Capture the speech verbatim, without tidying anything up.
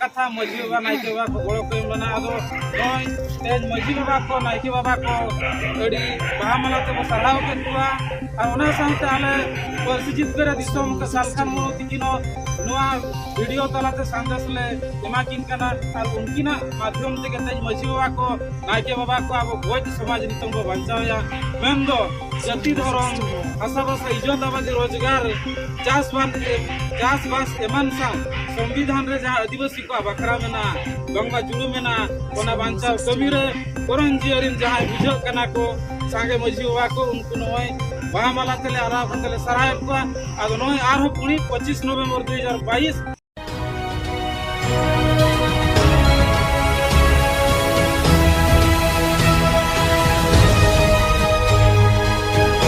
ᱠᱟᱛᱷᱟ ᱢᱟᱹᱡᱷᱤ ᱵᱟᱵᱟ, ᱱᱟᱭᱠᱮ ᱵᱟᱵᱟ ᱠᱚ ᱜᱚᱲᱚ ᱠᱚ ᱮᱢ ᱞᱮᱱᱟ᱾ ᱟᱫᱚ ᱱᱚᱜᱼᱚᱭ ᱛᱮᱦᱮᱧ ᱢᱟᱹᱡᱷᱤ ᱵᱟᱵᱟ ᱠᱚ, ᱱᱟᱭᱠᱮ ᱵᱟᱵᱟ ᱠᱚ ᱟᱹᱰᱤ ᱵᱟᱦᱟ ᱢᱟᱞᱟ ᱛᱮᱵᱚ ᱥᱟᱨᱦᱟᱣ ᱠᱮᱫ ᱠᱚᱣᱟ᱾ ᱟᱨ ᱚᱱᱟ ᱥᱟᱶᱛᱮ ᱟᱞᱮ ᱯᱟᱹᱨᱥᱤ ᱡᱤᱛᱠᱟᱹᱨ ᱫᱤᱥᱚᱢ ᱥᱟᱞᱠᱷᱟᱱ ᱢᱩᱨᱢᱩ ᱛᱤᱠᱤᱱ ᱦᱚᱸ ᱱᱚᱣᱟ ᱵᱷᱤᱰᱤᱭᱳ ᱛᱟᱞᱟᱛᱮ ᱥᱟᱸᱫᱮᱥ ᱞᱮ ᱮᱢᱟ ᱠᱤᱱ ᱠᱟᱱᱟ᱾ ᱟᱨ ᱩᱱᱠᱤᱱᱟᱜ ᱢᱟᱫᱽᱫᱷᱚᱢ ᱛᱮᱜᱮ ᱛᱮᱦᱮᱧ ᱢᱟᱹᱡᱷᱤ ᱵᱟᱵᱟ ᱠᱚ, ᱱᱟᱭᱠᱮ ᱵᱟᱵᱟ ᱠᱚ ᱟᱵᱚ ᱜᱚᱡ ᱥᱚᱢᱟᱡᱽ ᱱᱤᱛᱚᱝ ᱵᱚ ᱵᱟᱧᱪᱟᱣᱮᱫᱼᱟ᱾ ᱢᱮᱱᱫᱚ ᱡᱟᱹᱛᱤ ᱫᱷᱚᱨᱚᱢ, ᱦᱟᱥᱟᱵᱷᱟᱥᱟ, ᱤᱡᱚᱛ ᱟᱵᱟᱫᱤ, ᱨᱳᱡᱽᱜᱟᱨ, ᱪᱟᱥᱵᱟᱥ, ᱪᱟᱥᱵᱟᱥ ᱮᱢᱟᱱ ᱥᱟᱶ ᱥᱚᱝᱵᱤᱫᱷᱟᱱ ᱨᱮ ᱡᱟᱦᱟᱸ ᱟᱹᱫᱤᱵᱟᱹᱥᱤ ᱠᱚᱣᱟᱜ ᱵᱟᱠᱷᱨᱟ ᱢᱮᱱᱟᱜᱼᱟ, ᱵᱟᱝᱢᱟ ᱡᱩᱲᱩ ᱢᱮᱱᱟᱜᱼᱟ, ᱚᱱᱟ ᱵᱟᱧᱪᱟᱣ ᱠᱟᱹᱢᱤ ᱨᱮ ᱠᱚᱨᱚᱱ ᱡᱤᱭᱟᱹᱨᱤᱱ ᱡᱟᱦᱟᱸᱭ ᱵᱩᱡᱷᱟᱹᱜ ᱠᱟᱱᱟ ᱠᱚ ᱥᱟᱸᱜᱮ ᱢᱟᱹᱡᱷᱤ ᱵᱟᱵᱟ ᱠᱚ, ᱩᱱᱠᱩ ᱱᱚᱜᱼᱚᱭ ᱵᱟᱦᱟ ᱢᱟᱞᱟ ᱛᱮᱞᱮ ᱟᱨᱟᱣ ᱠᱟᱛᱮ ᱞᱮ ᱥᱟᱨᱦᱟᱣᱮᱫ ᱠᱚᱣᱟ᱾ ᱟᱫᱚ ᱱᱚᱜᱼᱚᱭ ᱟᱨᱦᱚᱸ ᱠᱩᱲᱤ ᱯᱚᱸᱪᱤᱥ ᱱᱚᱵᱷᱮᱢᱵᱚᱨ ᱫᱩ ᱦᱟᱡᱟᱨ ᱵᱟᱭᱤᱥ